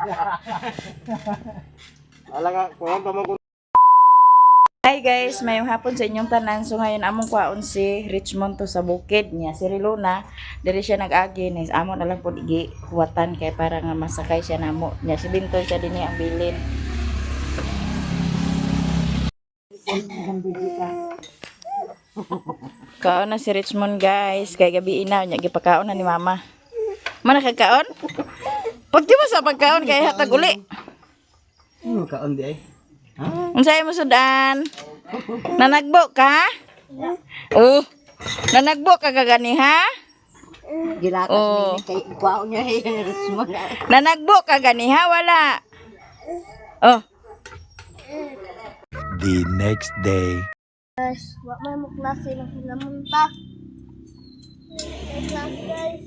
Ala ka, kuha pa man ko. Hi guys, mayong hapon sa inyong tanan. So ngayon among kwaon si Richmond to sa bukid niya. Si Riluna, diri siya nag-agi ni amo na lang pud igi huwatan kay para nga masakay siya namo. Niya si Bintoy siya dinhi ang bilin. Kaon na si Richmond, guys, kay gabi ina nya gipakaon na ni mama. Mana kag kaon? Pag di mo sa pagkaon kay hatag uli. Ano kaon di ay? Unsay mo sudan? Nanagbo ka? Oh. Nanagbo ka kagani ha? Gilakas Oh. ni kay kwaon niya eh, Richmond. Nanagbo ka gani ha? Wala. Oh. The next day. Guys, wa may mo klase ng hilamunta. May klase, guys.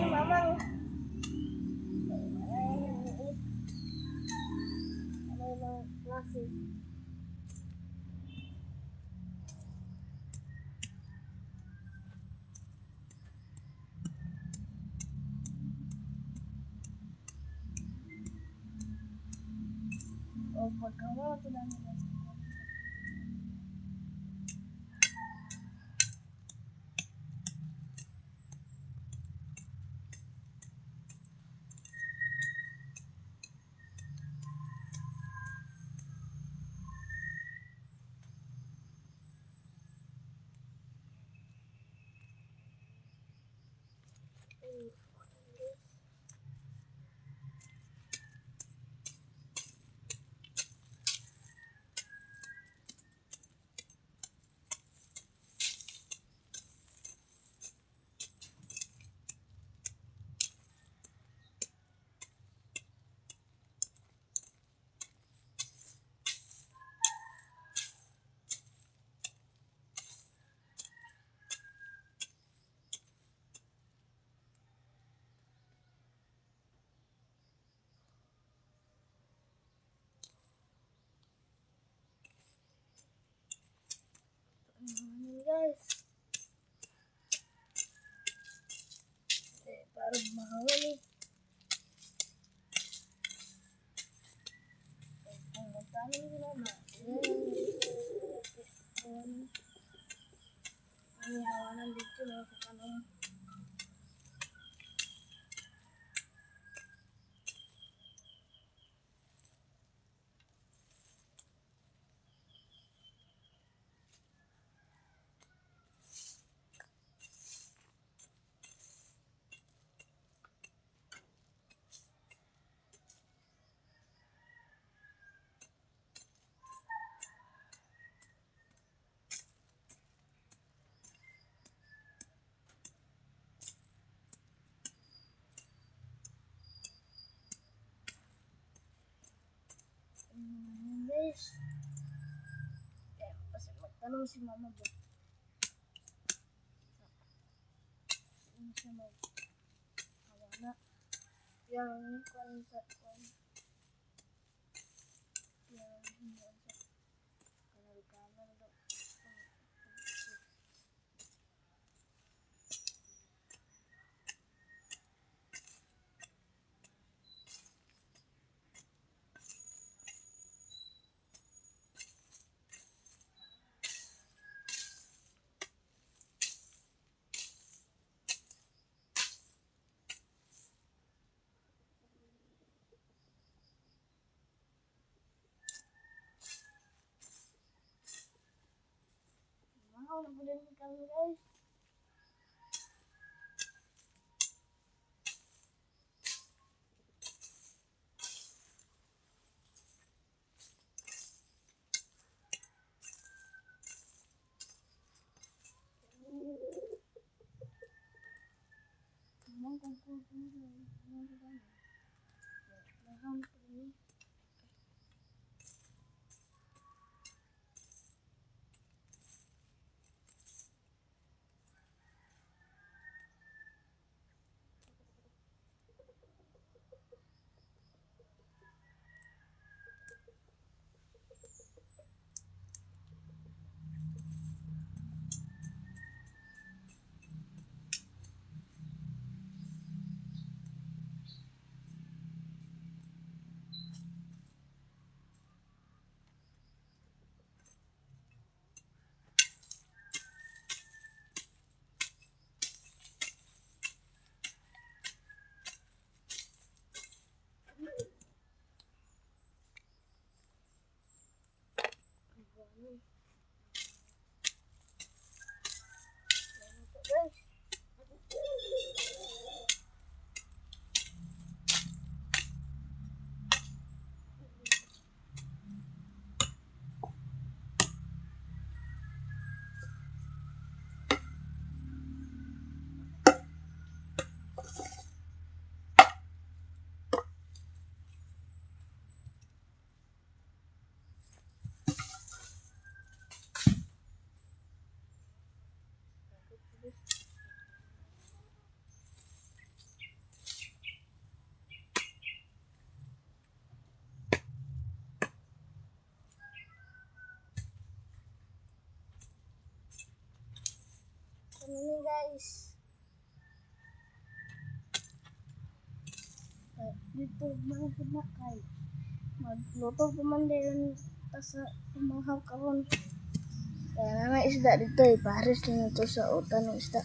Mamang. Ano yung klase? O pagkawa, ito lang guys. Ayan, guys. Eh, para mahawan eh. Eh, kung magtanong sila na, eh, ang hawanan dito na sa tanong. Guys. Eh, kasi magtanong si mama ba? Ano siya mag hawana? Yang kwan sa kwan. Yang himuon sa kanal-kanal daw. Wow, nabulin kami, guys. Ano ni guys? Eh, dito man na kay magluto pa man din ta sa pamanghaw karon. Kaya na may isda dito eh. Pares na to sa utan ng isda.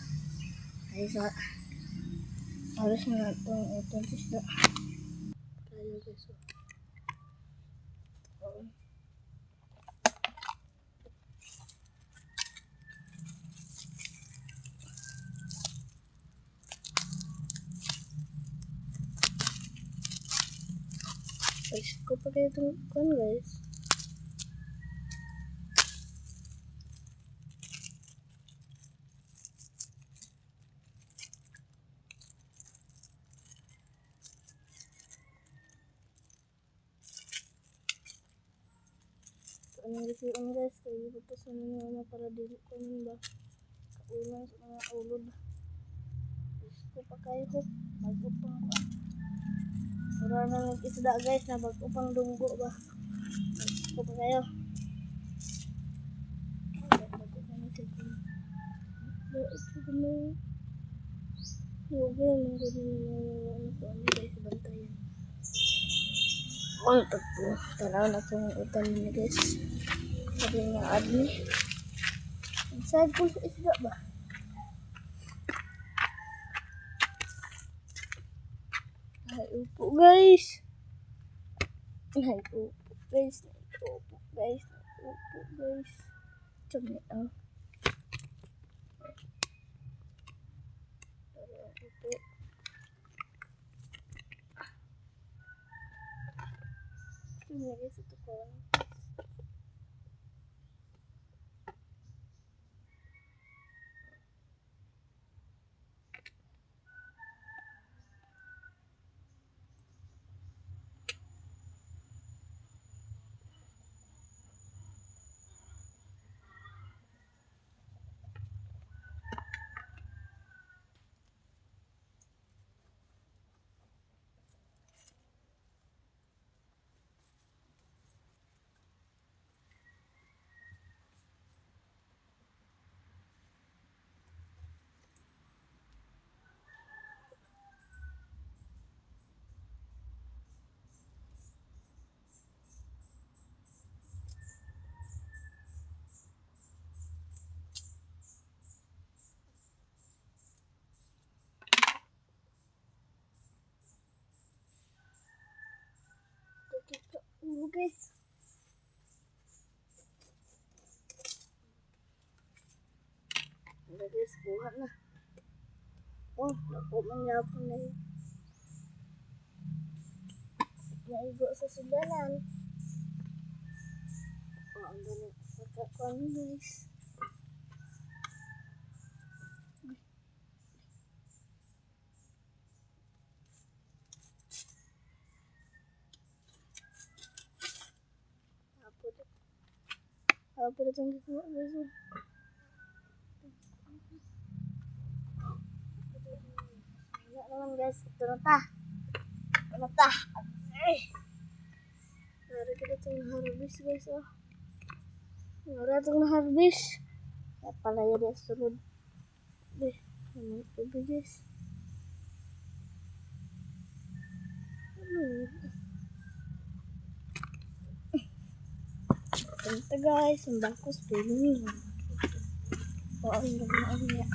Ay sa pares na itong utan sa isda. Kayo guys. Oh. Oo. Guys, ko pa kayo itong kuwan guys. So, anong gisiun guys, kaya ito sa mga ano para dili ko nun ba kaunan sa mga ulod. Guys, ko pa kayo ko, mag-upang ko. Mura na mag-isda guys, na mag-upang dunggo ba. Guys, ko pa kayo. Ano tagpo? Tanaw na itong utan niya guys. Sabi nga admi. Inside po sa isda ba? Ay, upo guys. Ay, upo guys. Ay, upo guys. Ay, upo guys. Tsaka ah. Pero, upo. Tsaka guys, ito ko. Ulo guys. Ulo guys, buha na. Oh, naku, mangyapon na yun. Naigo sa sudanan. Oh, ang dali. Pagkakuan guys. Apo Apo na itong gikuha guys. Oh. Wala naman guys. Ito na ta. Ito na ta. Ay. Meron kita itong na-harvest guys. Oh. Meron itong na-harvest. Kaya pala yun yung sunod. Eh, ano ito ba guys? Ano yun? Ito guys, ang bakos pwede niyo. Oo, ang ganda niya.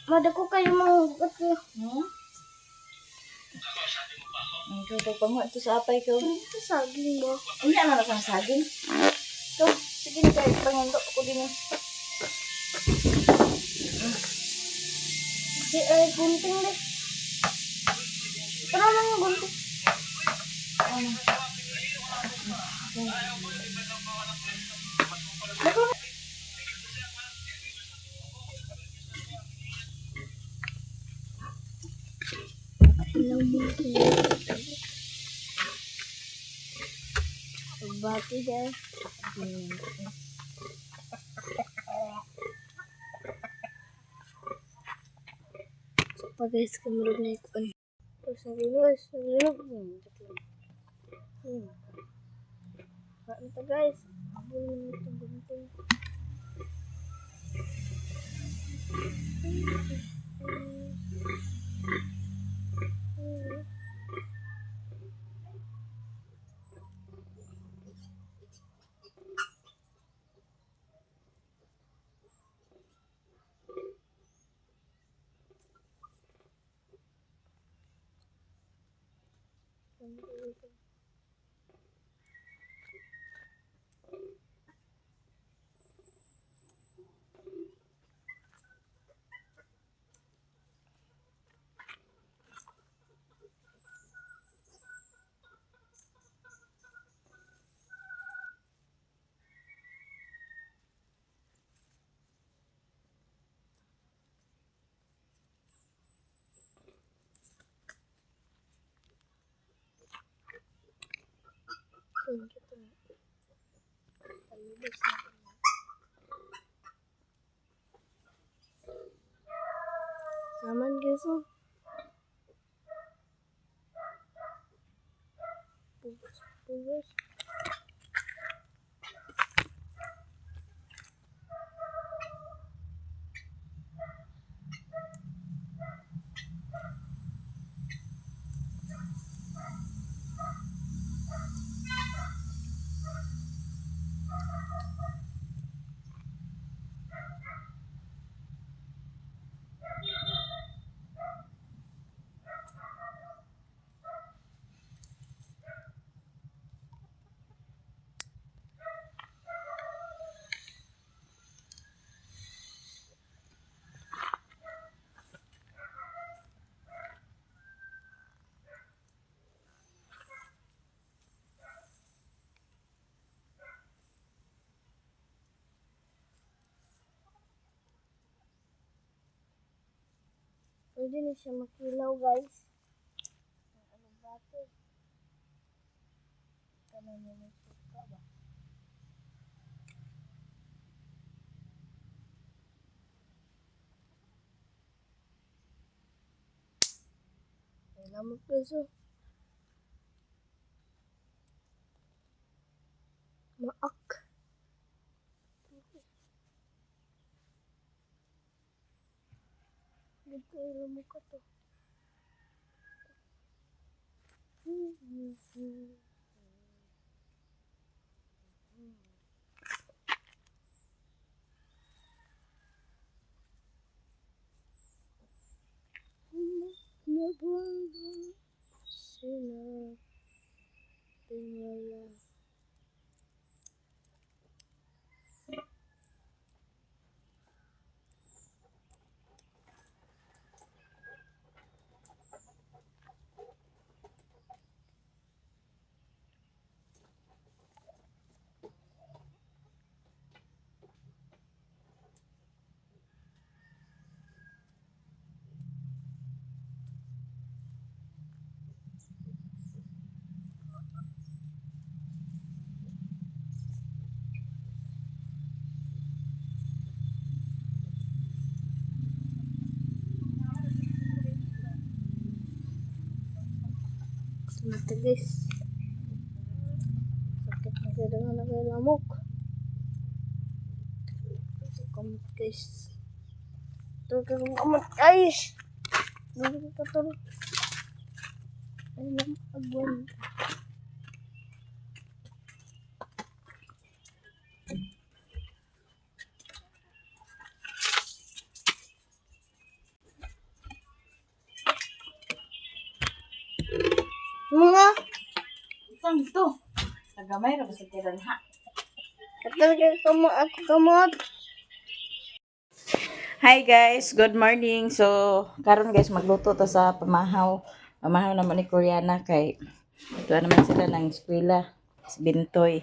Madako kayo mga hugot niyo. Hmm? Ang pagpanguha ito sa apay ko. Ito saging ba? Hindi na lang ang saging. Ito, sige na tayo. Pangando ako din. Eh. Di ay gunting de. Tara mga gunting. mo. Pagbati dahil. So pa guys, kamurog na ikon. Tapos naglilo, guys. Naglilo. Kain ta guys. Abol na itong gunting. Thank you. Palibos na. Saman guys oh. Pugos, pugos. Pwede na siya makilaw guys. Ang ano ba ito? Kanan na may suka ba? Ay, lamok guys oh. Maak. Good ko lamok ka to. Sila tingala. Mata guys. Sakit na kaya na kaya lamok. Kamot guys. Ito kamot guys. Dito ka tol. Ay lang agwan. Mga Saan dito? Nagamay ra ba sa tiran ha? Katol kay kamot ako kamot. Hi guys, good morning. So, karon guys magluto ta sa pamahaw. Pamahaw naman ni Koreana kay Ito naman sila ng eskwela. Si Bintoy.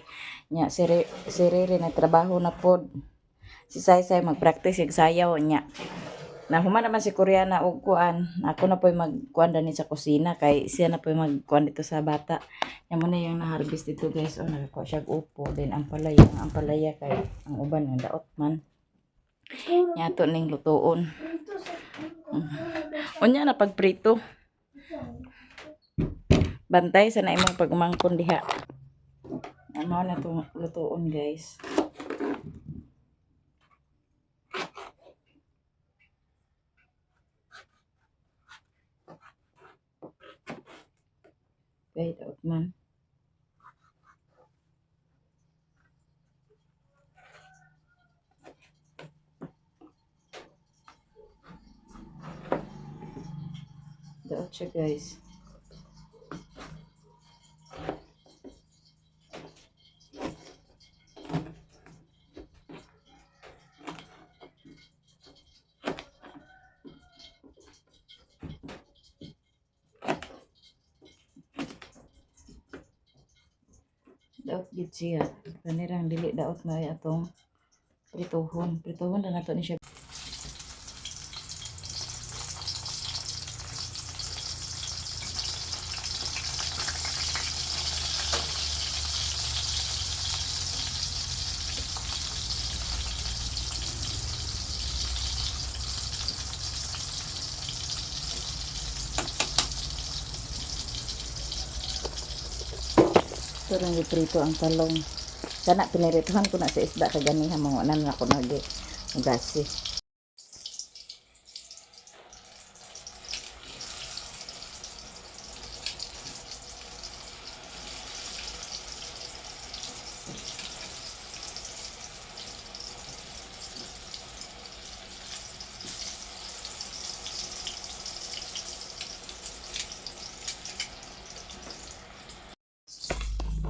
Nya si Rere nagtrabaho na pod. Si Saysay magpractice og sayaw nya. Nahuman naman si Koreana og kuan. Ako na po'y magkuan dani sa kusina kay siya na po'y magkuan dito sa bata. Nya mo na yung na-harvest dito, guys. Oh, nakakuha siya og upo. Then ang palaya, ang palaya kay ang uban nga daot man. Nya ato ning lutuon. Unya na pagprito. Bantay sa na imong pagumangkon diha. Mao na itong lutuon, guys. Okay, daot man. Daot siya, guys. Daot gid siya. Kanirang dili daot may atong prituhon. Prituhon na nato ni siya. Ito lang giprito ang talong. Kana pinirituhan ko na sa isda kaganiha mga nan ako nag gasi.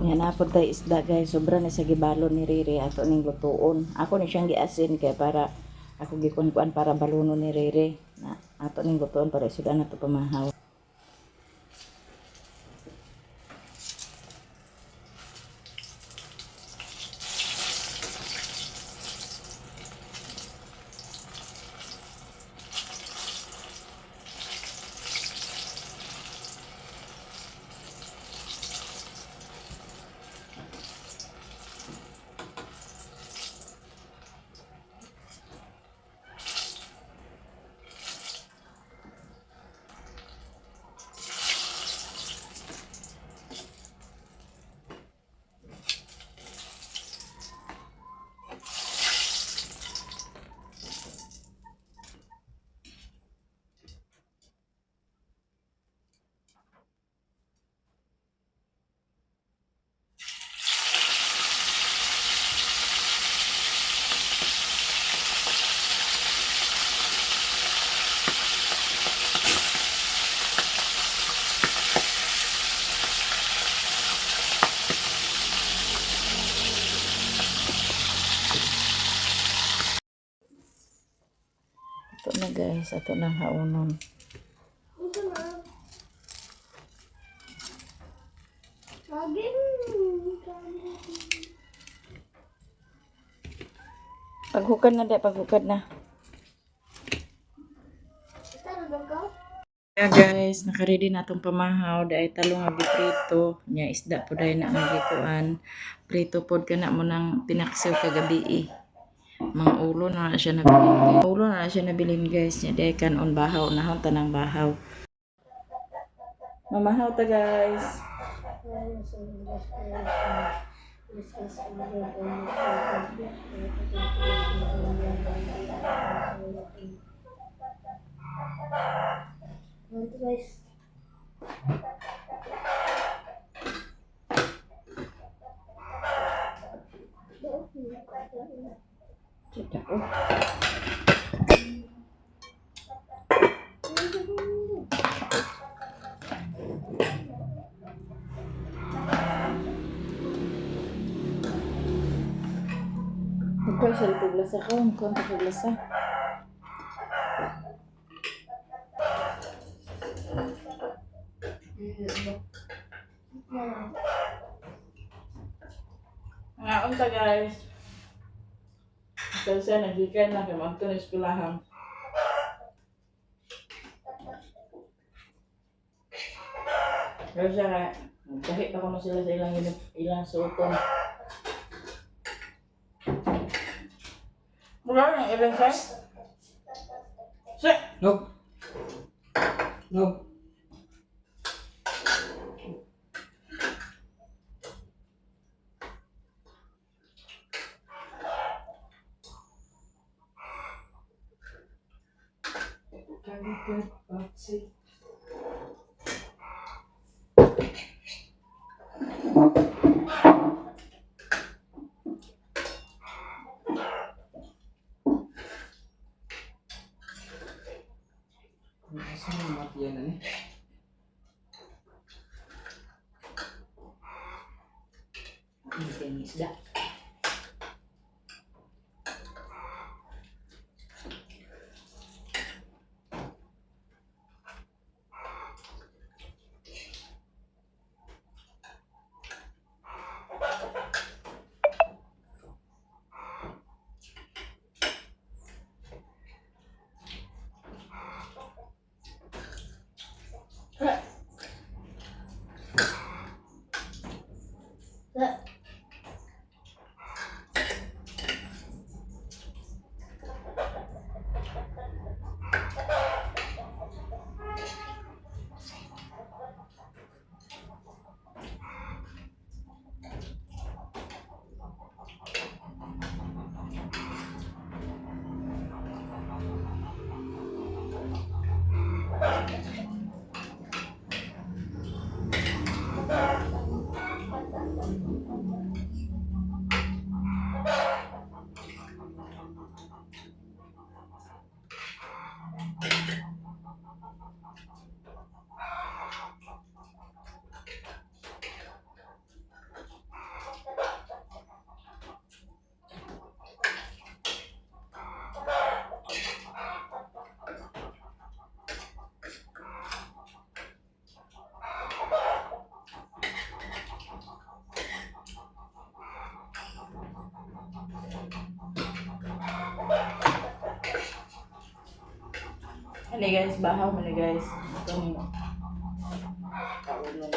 Yan na po tayo isda, guys. Sobra na sa gibalo ni Rere ato ning lutuon. Ako ni siyang giasin kay para ako gikuan-kuan para baluno ni Rere. Na ato ning lutuon para isudan nato pamahaw. Ato na, guys, ato na haunon. Ito na. Saging. Paghukad na de, paghukad na. Ito na ka? Yeah, guys, nakaready na atong pamahaw. Dahil talong nga giprito. Nya isda po dahil na nga gikuan. Prito pod ka na mo nang pinaksiw kagabi eh. Mga ulo na na siya nabilin. Ulo na na siya nabilin, guys. Nya dahil kanon bahaw na hon tanang bahaw. Mamahaw ta, guys. Ito, guys. Kita oh. Magkuha siya dito glasa ko. Magkuha siya glasa. Nga unta guys. Kasi nagikan na kay maadto na eskwelahan. Pero siya nga, nagtahi pa kuno sila sa ilang suoton. Wala nang ilang size? Sa! No. No. Asa man matiyan na ni? Hindi ang isda. Ano guys, bahaw mo na guys. Itong kaunon.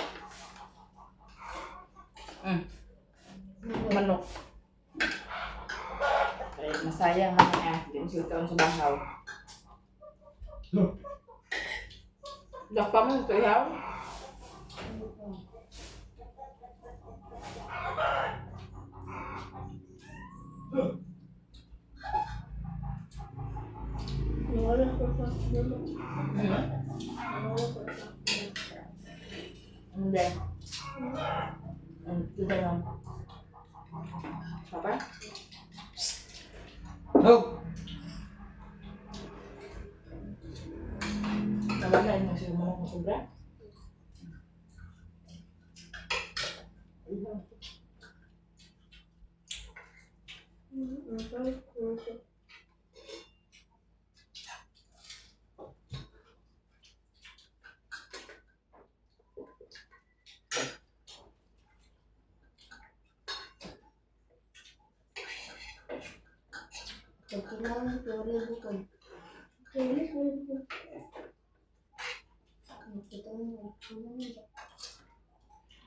Manok. Ay, masayang man niya. Hindi mo sila kaon sa bahaw. No. Dakpa mo ito ihaw? Wala ko sa dulo. Hmm. Wala ko sa Hindi. Ito lang. Papa? No. Nawala yung mga manok na sobra? Pagkailangan ko rin bukod. Kailangan ko.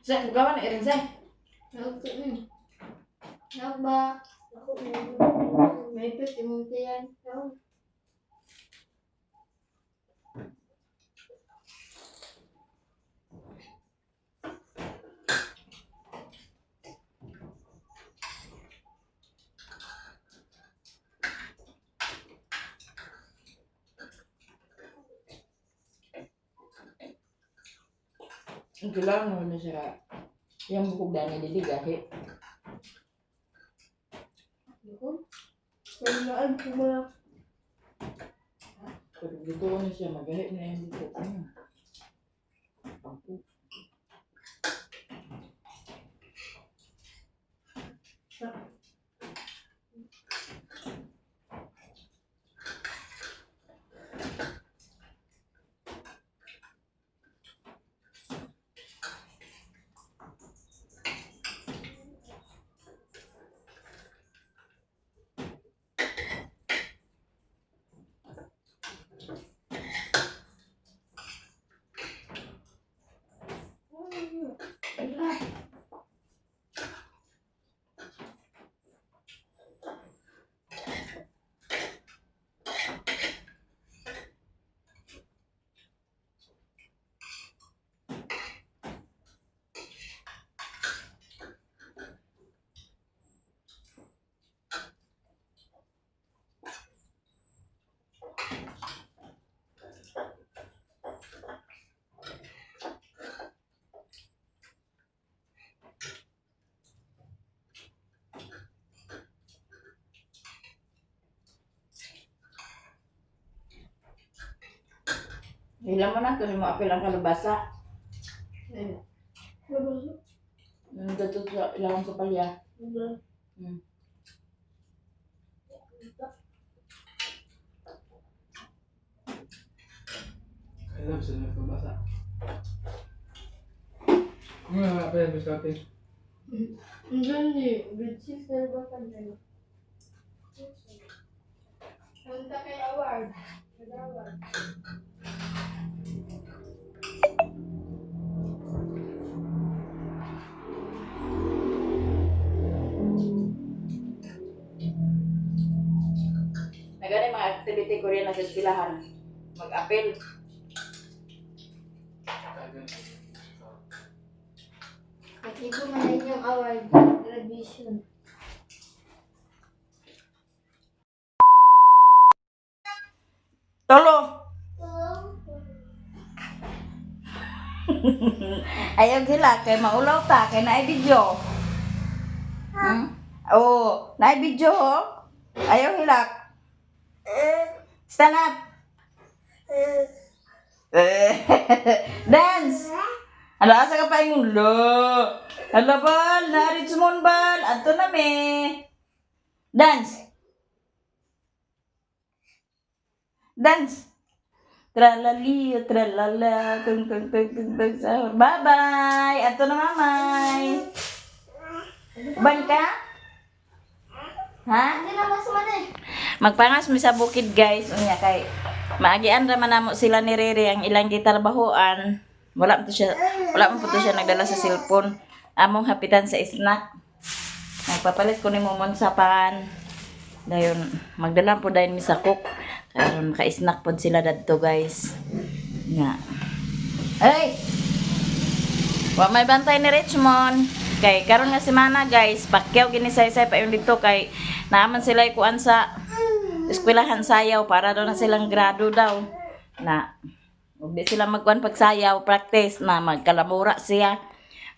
Sa, bukawan na irin sa. Nagba. May pit imong tiyan. Ang kailangan mo na siya. Yung bukog dani dili gahi. Kailangan ko ba? Pero dito na siya magahi na yung bukog. Ano? Pangpo. Hila mo na, tuloy mo apil ang kalabasa. Dito sa ilawang sa palya. Kaya sa nagpabasa. Nga nga pa yung biskote. Hindi, with cheese na ba ka dyan? Punta kay award. Award. Nagani mga activity ko rin sa eskwelahan. Mag-apil. Natibo man na inyong award. Graduation. Tolo! Ayaw gila, kay maulaw ta, kay naay video. Hmm? Oo, naay video ho. Ayaw hilak. Stand up. Dance. Ala, asa ka pa ingon lo. Ala bal, na Richmond bal. Adto na me. Dance. Dance. Tralalio, tralala, tung tung tung tung tung sahur. Bye-bye. Adto na mamay. Ban ka? Ha? Hindi na mas man eh. Magpangas mi sa bukid guys unya kay maagian ra man namo sila ni Rere ang ilang gitarbahoan. Wala man to siya, wala man po to siya nagdala sa cellphone. Among hapitan sa snack. Nagpapalit ko ni Momon sa pan. Dayon magdala po dayon mi sa cook. Karon maka-snack pod sila dadto guys. Nga. Ay! Wa may bantay ni Richmond. Kay karon nga semana guys, pakyaw gini saysay pa yung dito kay naaman sila kuan sa eskwelahan sayaw para daw na silang grado daw. Na ug di sila magkuan pagsayaw, practice na magkalamura siya.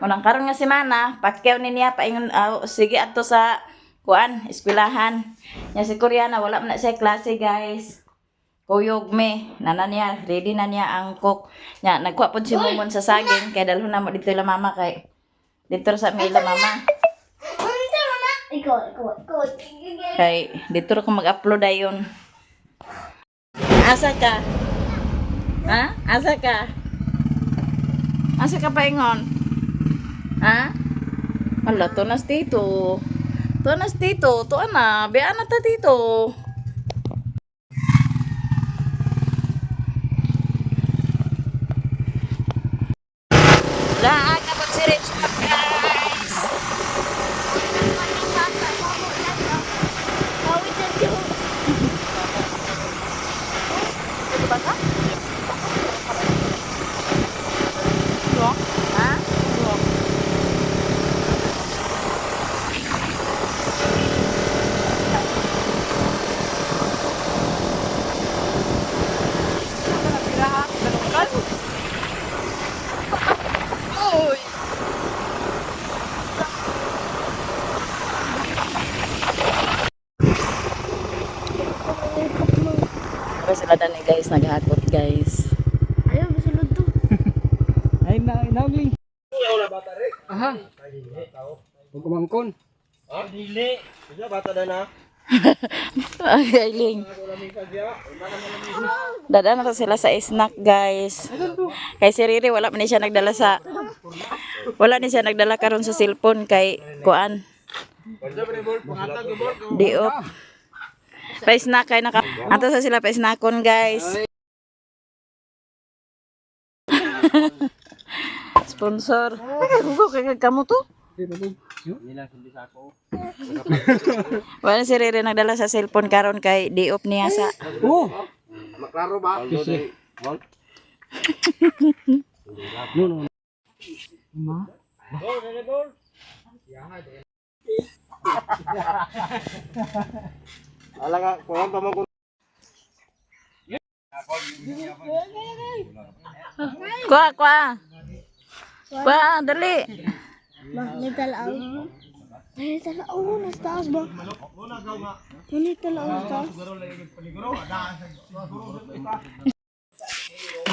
Unang karon nga semana, pakyaw ni niya paingon aw, sige adto sa kuan eskwelahan. Nya si Koreana wala man na siya klase guys. Kuyog me, nana niya, ready na niya ang cook. Nya, nagkuha pod si Momon sa saging, kay dalhon na mo dito ila mama kay dito ra sa mi ila mama. Unsa man na? Ikaw, ikaw, ikaw. Kay dito ra ko mag-upload ayon. Asa ka? Ha? Asa ka? Asa ka paingon? Ha? Ala, tunas dito. Tunas dito. Tuan na. Bian na ta dito. Laag na po si Rich guys. Ha? Pero sila dani guys, naghakot guys. Ayaw, bisulod to. Ay na inagling. Aha. Huwag kumangkon. Ay, Ailing. Dada na to sila sa snack, guys. Kay si Riri, wala man ni siya nagdala sa wala ni siya nagdala karon sa cellphone kay kuan. Diop. Pa-snack kay naka. Ato sa sila pa-snackon, guys. Sponsor. Ay, hugo kay kamo to. Wala si Riri nagdala sa cellphone karon kay diop niya sa Oh. Maklaro ba? No, no. Ma? Kuha, kuha. Kuha, dali. Ma, may talaw. May talaw, nasa taas ba? May talaw sa taas.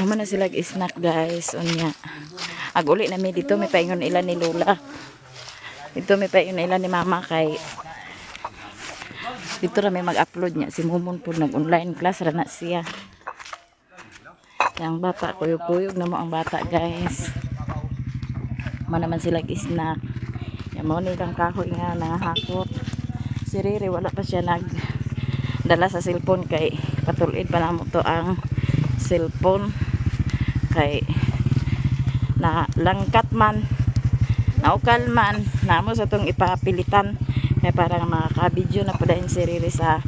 Human na sila snack, guys. Unya. Ag uli na mi dito may paingon ila ni Lola. Dito may paingon ila ni Mama kay dito ra may mag-upload niya si Mumon po, nag-online class ra na siya. Yang bata, kuyog-kuyog na mo ang bata, guys. Man naman sila snack. Yan mo nilang kahoy nga nangahakot. Si Riri, wala pa siya nag dala sa cellphone kay patulid pa namo to ang cellphone kay na langkat man, naukal man namo sa tong ipapilitan kay para nga makaka-video na pala si Riri sa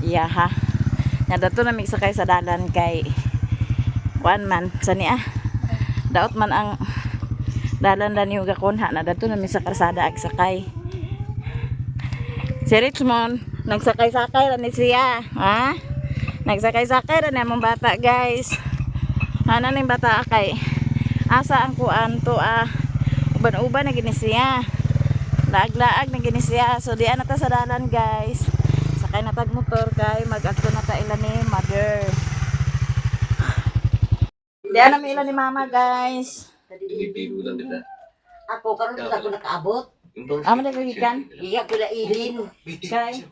iyaha nga dato na sakay sa dalan kay kuan man sa niya, daot man ang dalan lang yung gakunha na dato na mi sa karsada ag sakay. Si Richmond, nagsakay-sakay ra ni siya, ha? Nagsakay-sakay ra ni among bata, guys. Ana ning bata kay asa ang kuan to ah. Uban-uban na gini siya. Laag-laag na gini siya. So diyan na ta sa dalan, guys. Sakay na tag motor kay mag-adto na ta ila ni mother. Diyan na mi ila ni mama, guys. Ako karon sa ako nakaabot. Amo na kagikan? Iya ko na ilin. Kay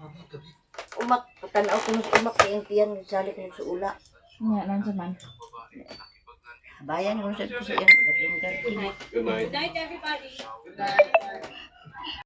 Umak tanaw ko nung umak kay ang tiyan salik ko sa ula. Nya nan sa man. Bayan ko sa sa iyang gatong.